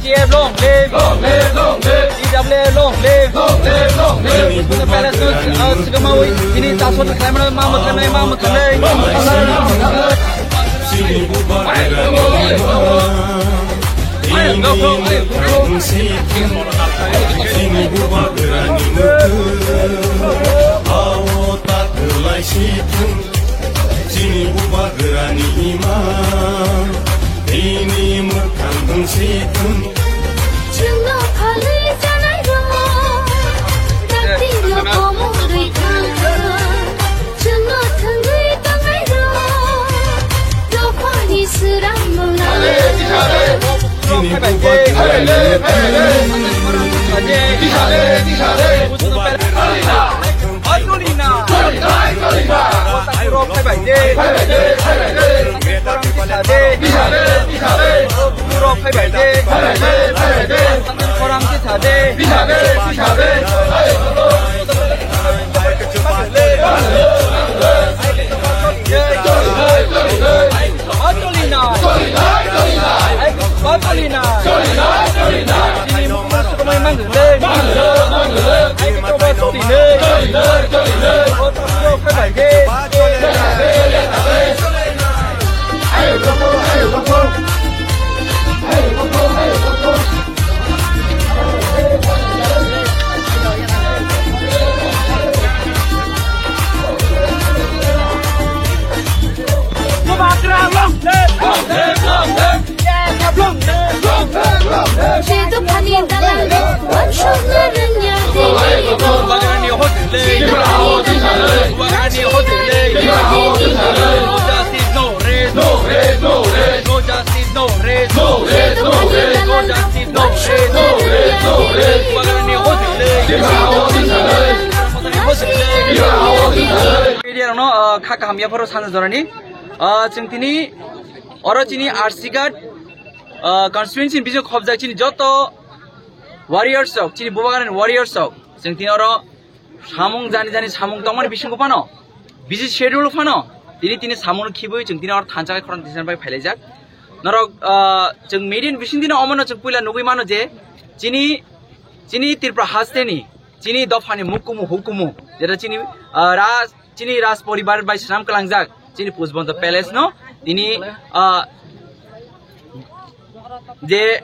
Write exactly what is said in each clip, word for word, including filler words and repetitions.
Long live! Long live! Long live! T W A long live! Long live! Long live! Busu palace no, uh, sigamawi, ini tasot khlaimano, ma muthanai, ma muthanai. Chini bubagrani mwkhang si thung, chini bubagrani mwkhang awo ta kwlai si thung, chini bubagrani imang bini mwkhang si thung. Chwngno phalwi chanairok, daktino komorwi thangkha. Chwngno thwngwi tongnairok, dophani swrang mwnai. Media rokno, ah, kha kaham yapharo sana jorani. Ah, chwng tini oro chini Arsighat, ah, constituency ni bising khobjak chini joto warriors rok, chini Bubagrani warriors rok, chwng tini oro samung jani jani samung tongmani bisingo phano, busy schedule phano, tini tini samung khibui chwng tini oro thansa khai khorang tisa bai phailaijak. Norok, ah, chwng media ni bising tini omono chwng puila nugui mano je chini, chini Tripura hasteni, chini dophani mukumu hukumu, jeta chini, ah, raj, chini raj poribar bai swnam kalangjak, chini Pushbondor Palace no, tini, ah, je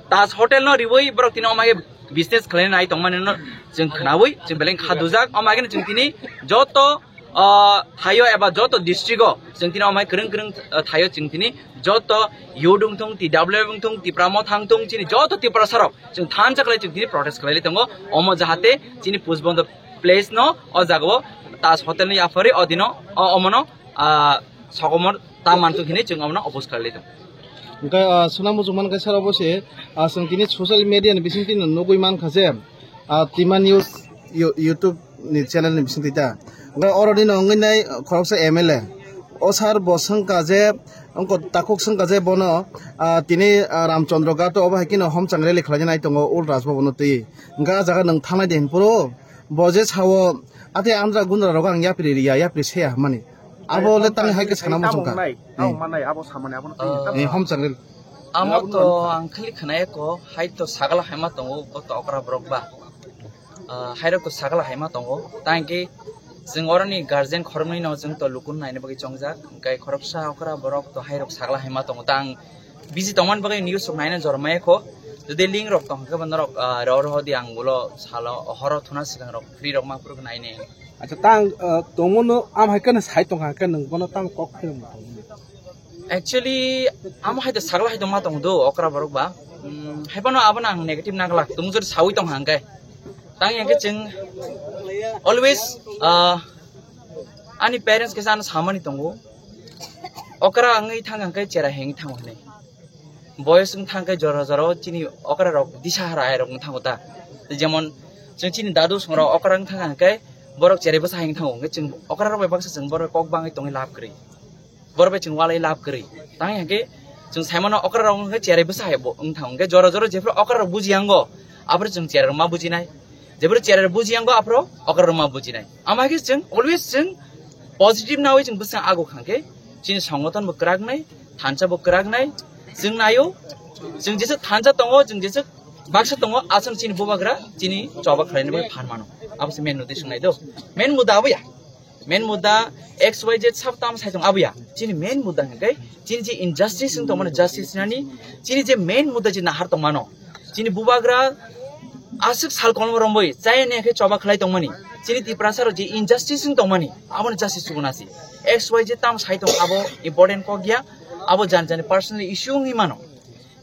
Taj Hotel no riwi borok tini omage business khlaina nai tongmani no chwng khnawi, chwng beleng kha dujak, omage no chwng tini joto, ah, thaio eba joto district o chwng tini omai kwrwng kwrwng, ah, thaio chwng tini joto youth wngthung, T W F wngthung, Tipra Motha wngthung, chini joto Tiprasa rok chwng thansa khlai chwng tini protest khlailai tongo, omo jahate chini Pushbondor Palace no o jagao Taj Hotel no yapharwi o dino o omono, ah, sokomor ta manthung hinwi chwng omono oppose khlailai tongo. Hwnkhe, ah, swnam muchung mankha sir obo se, ah, chwng tini social media ni bising tini nugui mankha je, ah, Tima News You-, YouTube ni channel ni bising twi ta. Hwnkhe oro nini wngwi nai khoroksa M L A. O sir bo swngkha je, wngkha takhuk swngkha je bono, ah, tini, ah, Ramchandra Ghat obo hai kheno homchang rally khlaina nai tongo Old Raj Bhavan o twi. Hwnkhe ah jaga nwng thangnai de hinphuru bo je sao, ate andra gundra rogo ang yapri riya, yapri seya hwnmani. Abo le tang hai khe sana muchung kha. Abo manai, abo samani, abo no tini. Eh, homchang rally. Amo to ang khali khwnaya ko, hai to sagala hai ma tongo, bo to okra borok ba. Ah, hairok to sagala hai ma tongo. Tang khe chwng oroni guardian khoroknwi no chwng to lukun naina bagwi chongjak. Hwnkhe khoroksa okra borok to hairok sagala hai ma tongo. Tang busy tongmani bagwi news rok naina jor maya kho. Jodi link rok tong khe bo norok, ah, ro ro di ang ulo salo horo thuna swkang rok free rok ma phuru nainai. Acha tang, ah, tongmo no am hai khe sai tong kha khe nwng bono tamo kok phai rok tong. Actually, amo hai da sagla hai tongma tong do okra borok ba. Hmm, hai bono abono ang negative na glak. Tung jor sawi tong hang khe. Tang yang khe chwng always, ah, ani parents khe ano samani tongo. Okra wngwi thang hang khe chera heng thang hwnwi. Boyos wng thang khe jora jora o chini okra rok disa hara hai rok wng thango ta. Jemon chwng chini dadu songrok okra wng thang hang khe borok cherai bwsa hai wng thango. Hwnkhe chwng okra rok bai baksa chwng borok kok bangwi tongwi lab kwrwi. Borok bai chwng walai lab kwrwi. Tang hang khe chwng sai mano okra rok wng khe cherai bwsa hai bo wng thango. Hwnkhe jora jora jephru okra rok buji yango aphuru chwng cherai rok ma bujinai. Jephru cherai rok buji yango aphuru okra rok ma bujinai. Ama khe chwng always chwng positive nawi chwng bwswng ago khang khe chini songothon bo kwrak nai, thansa bo kwrak nai, chwng naio Chwng jesa thansa tongo, chwng jesa baksa tongo, aswk chini bubagra chini choba khlaina bagwi phan mano. Abo se main uddesho nai do. Main mudda abo ya. Main mudda X Y Z sab tam sai tong abo ya. Chini main mudda hwnkhe chini je injustice wng tongmani justice nani, chini je main mudda je nahar tongmano. Chini bubagra aswk sal kolom romwi chaya ne khe choba khlai tongmani. Chini Tiprasa rok je injustice wng tongmani, abono justice chukuna si. X Y Z tam sai tong abo important kok ya, abo jan jani personal issue wngwi mano.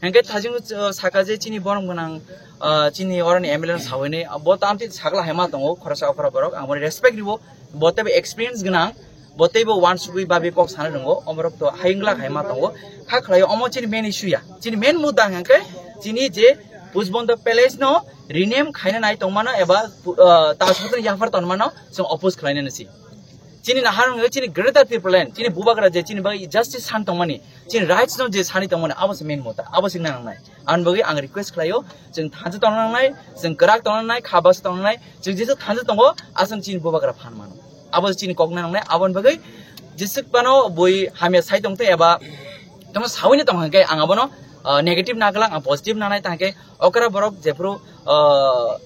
Hingke thajing, uh, saka je chini borom gwnang, uh, chini oroni M L A no sawini, uh, bo tamti sakla hai ma tongo, khoroksa okra borok, ang bono respect ribo, bo teibo experience gwnang, bo teibo wansugwi babi kok sana rongo, omorok to hayungla hai ma tongo, kha khlaio omo chini main issue ya, chini main mudda hingke chini je Pujbondo Palace no rename khaina nai tongmano eba, uh, ta sotoni yaphar tonmano chwng oppose khlainani si. Chini nahar wngkha chini Greater Tipraland, chini bubagra je chini bagwi justice san tongmani, chini rights no je sani tongmani, abo se main mota, abo se nangnai. Aboni bagwi ang request khlaio, chwng thansa tongna nangnai, chwng kwrak tongna nangnai, kha baksa tongna nangnai, chwng jesu thansa tongo, aswk chini bubagra phan mano. Abo se chini kok nangnai, aboni bagwi jeswk phano bui hamya sai tongtwi eba tongma sawini tongkha khe ang abono, ah, negative na glak, ang positive nanai tangkhe okra borok jephru, ah,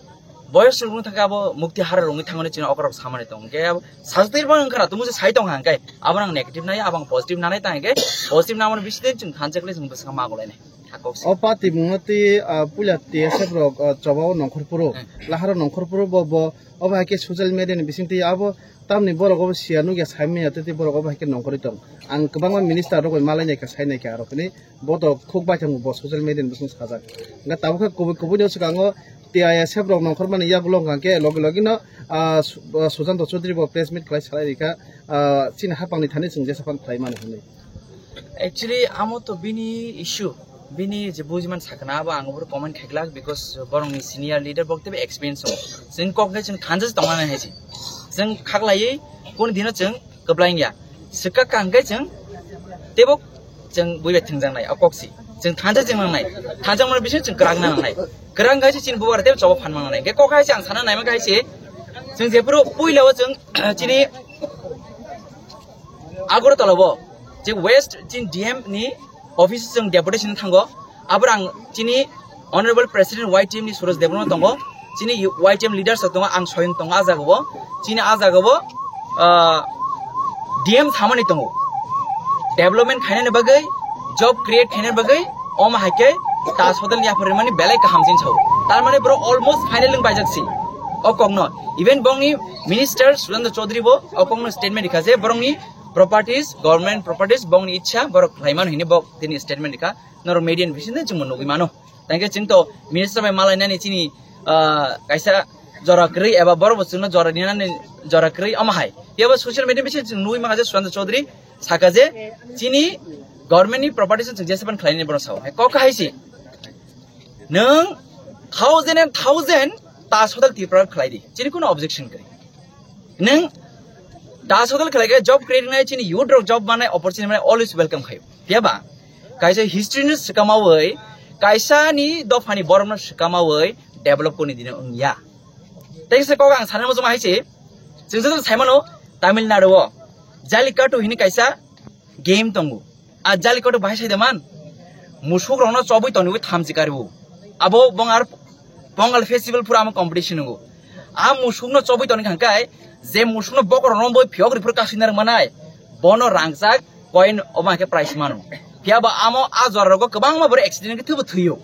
boyos rwngwi thangkhe abo mukti hara rwngwi thangmani chini okorok samani tong. Hwnkhe abo sajagtwi rwbang wngkha na, tumo se sai tongkha hwnkhe abo ang negative nai, abo ang positive nanai tang hwnkhe positive namani bisingtwi chwng thansa khlai chwng bwskango ma golainai. Hakok se. O party mungno twi, ah, puila T S F rok, ah, chobao nongkhor phuru, Hmm. laharo nongkhor phuru bo, bo, obo hai khe social media ni bisingtwi abo tamni borok obo siya nukya sai manya tei borok obo hai khe nongkhorwi tong. Ang kwbangma minister rok bai malai naikha, sai naikha aro hwnwi. Bo to khuk bai thango, bo social media ni bising sajak. Hingke tabuk khe kubui kubui ni swkango T I S F rok nongkhor mani yagulo hingke logi logi no, ah, Su-, ah, Sujanto Chaudhary bo press meet khlai salai rikha, ah, chini hapang ni thani chwng jesa phano khlai mani hwnwi. Actually, amo to bini issue, bini je bujiman sakna abo ang boro comment khailak, because borok ni senior leader, borok teibo experience tongo. Chwng kok khe chwng thansa se tongna nai hai se. Chwng khaklaiwi kunu dino chwng kwplai wngya. Swkak ka hwnkhe chwng teibo chwng bui bai thwngjaknai, o kok si. Chwng thansa chwng nangnai. Thansa mani bising chwng kwrak na nangnai. Kwrak wngkha se chini bubar teibo chobo phan mangnai. Hwnkhe kok hai se ang sana naima kha hai se. Chwng jephuru puila o chwng chini Agartala o je West chini D M ni office chwng deputation thango. Aborok ang chini Honorable President Y T M ni Suraj Debbarma tongo, chini Y T M leaders rok tongo, ang soyung tongo ah jagao, chini ah jagao, ah, D M samani tongo. Development khainani bagwi, job create khainani bagwi, omo hai khe Taj Hotel ni yapharmani belai kaham chini sao. Tar mane bro almost final wng paijak si. O kokno, even bongni minister Surendra Chaudhary bo o kokno statement rikha je borokni properties, government properties, bongni ichha borok khlaimano hini bok tini statement rikha. Norok media ni bisingtwi chwngbo nugwi mano. Tangkhe chwng to minister bai malainani chini, ah, kaisa jora kwrwi eba borok bo chwngno jora rinani jora kwrwi omo hai. Phiya bo social media bising chwng nugwi mankha je Surendra Chaudhary saka je chini government ni property chwng jesa ban khlainani borok sao. Hai kok hai si. Nwng thousand and thousand Taj Hotel Tripura khlai di. Chini kuno objection kwrwi. Nwng Taj Hotel khlai khe job create nai chini youth rok job manai opportunity manai always welcome khayo. Phiya ba kaisa history ni swkamawi, kaisa ni dopha ni borok no swkamawi develop koni dino wngya. Tei se kok ang sana muchung hai se, chwng joto sai mano Tamil Nadu o Jallikattu hini kaisa game tongo. A Jallikattu bahai sai de man, musuk rokno chobwi toniwi thamchi kariwo. Abo bong ar Pongal festival pura amo competition wngo. A musukno chobwi toni kha hwnkhe, je musukno bokorokno boi phiyok rifru kasina rwmanai, bono rangchak coin obo hwnkhe prize mano. Phiya bo amo a jora rogo kwbangma borok accident khe thwibo thwiyo.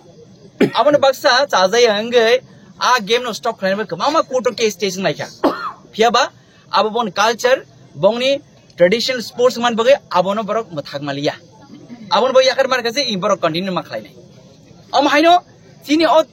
Aboni baksa chajaya hwnkhe a game no stop khlainai bai kwbangma court o case chase wnglaikha. Phiya ba abo boni culture, bongni traditional sports man bagwi abono borok mwthak maliya. Aboni bagwi yakar mar kha je i borok continue ma khlainai. Omo haino chini o,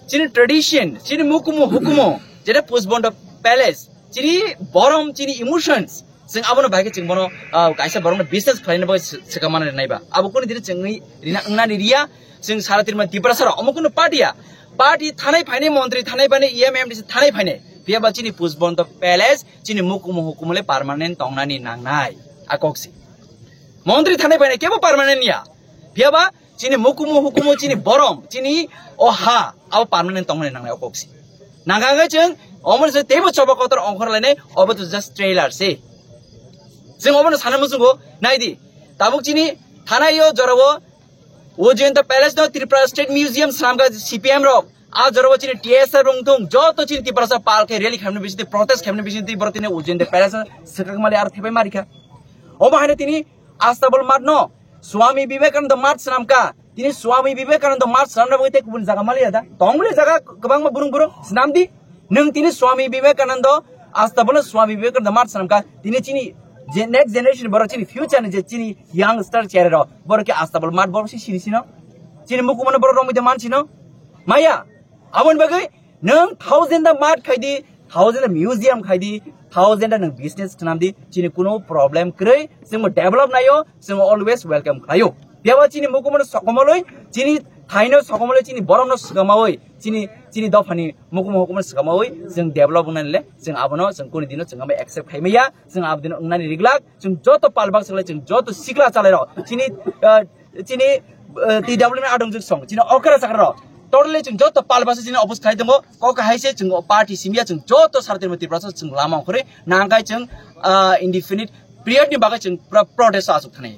chini tradition, chini mukumu hukumu, jeta Pujbondo Palace, chini borom, chini emotions, chwng abono bai khe chwng bono, ah, kaisa borokno business khlaina bagwi sw-, swkang manani nai ba. Abo kuni dini chwngwi rina wngnani riya, chwng sara Tripura, Tiprasa rok omo kunu party ya. Party thanai phainai, montri thanai phainai, E M, M D C thanai phainai. Phiya ba chini Pujbondo Palace, chini mukumu hukumu le permanent tongnani nangnai. A kok si. Montri thanai phainai kebo permanent ya. Phiya ba chini mukumu hukumu, chini borom, chini o ha, abo permanent tongmani nangnai o kok si. Nangkha hwnkhe chwng omo se teibo choba kotor ongkhor lainai, obo to just trailer se. Chwng obono sana muchungo, nai di. Tabuk chini thanai o jorao Ujayanta Palace no Tripura State Museum swnamkha C P M rok. A jorao chini T S R rok wngthung, joto chini Tiprasa pal khe rally khaimani bisingtwi, protest khaimani bisingtwi borok tini Ujayanta Palace no swkang mali aro thepai marikha. Omo haino tini Astabal Math no Swami Vivekananda Math swnamkha. Tini Swami Vivekananda Math swnamna bagwi tei kubun jaga maliya da? Tongmani jaga kwbangma burung burung swnamdi. Nwng tini Swami Vivekananda, Astabal Swami Vivekananda Math swnamkha. Tini chini je next generation borok chini future ni je chini youngster chera rok, borok khe Astabal Math borok si sini sino. Chini mukumano borok romwi de man sino. Maya, aboni bagwi nwng thousand da math khai di, thousand da museum khai di, thousand da nwng business khnam di, chini kuno problem kwrwi, chwngbo develop naio, chwngbo always welcome khlaio. Phiya ba chini mukumono sokomolwi, chini thaino sokomolwi, chini borokno swkamawi, chini, chini dophani mukumo hukumono swkamawi, chwng develop wngnani le, chwng abono, chwng kuni dino, chwng abo accept khai maya, chwng abo dino wngnani riglak, chwng joto palbak swklai, chwng joto sikla chalairok, chini, ah, chini, eh, T W M adong jwk song, chini okra sakra rok. Totally chwng joto pal basa chini oppose khlai tongo. Kok hai se chwng party simya chwng joto Sartri Mati Prasa chwng lama ongkhorwi nangkai chwng, ah, indefinite period ni bagwi chwng pro-, protest asuk thanai.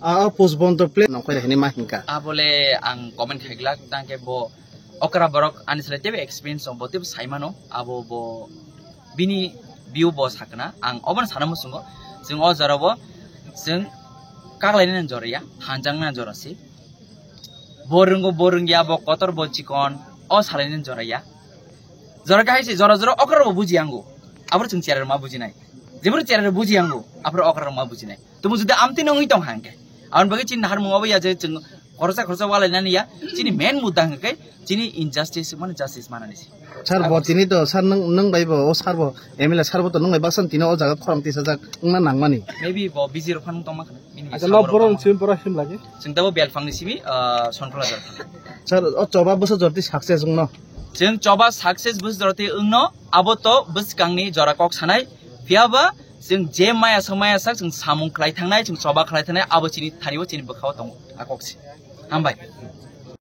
Ah, post bondho play nongkhoi hini ma hinka. Abole ang comment khaiglak tangke bo okra borok ani sale tebe experience bo tebe saimano abo bo bini view bo sakna ang obono sana musungo chwng o jora bo chwng kaklainani jora ya hanjaknani jora se bo rwngo bo rwngya bo kotor bo chikon o salainani jora ya jora kahai se jora jora okra bo buji ango abro chwng chera ma bujinai jebro chera buji ango abro okra ma bujinai tumu jodi amtwi nongwi tong hangke aboni bagwi chini nahar mungo ya je chwng khoroksa khoroksa walainani ya chini main mudda hwnkhe chini injustice mane justice manani se. Sir, bo tini to, sir, nwng, nwng bai bo, o sir bo, M L A sir bo to nwng bai baksa tini o jaga khorang tisajak wngna nangmani. Maybe bo busy rok phano tongma khna. Bini Acha, samung no rok borok tongma. Simi borok sim lagi. Chwng tabo belphangni simi, ah, Sonphala jora. Sir, o choba bwsa jorti success wngno. Chwng choba success bwsa jorti wngno, abo to bwskangni jora kok sanai. Phiya ba chwng je maya sak maya sak chwng samung khlai thangnai, chwng choba khlai thangnai, abo chini thani o chini bwkha o tongo. A kok si. Hambai.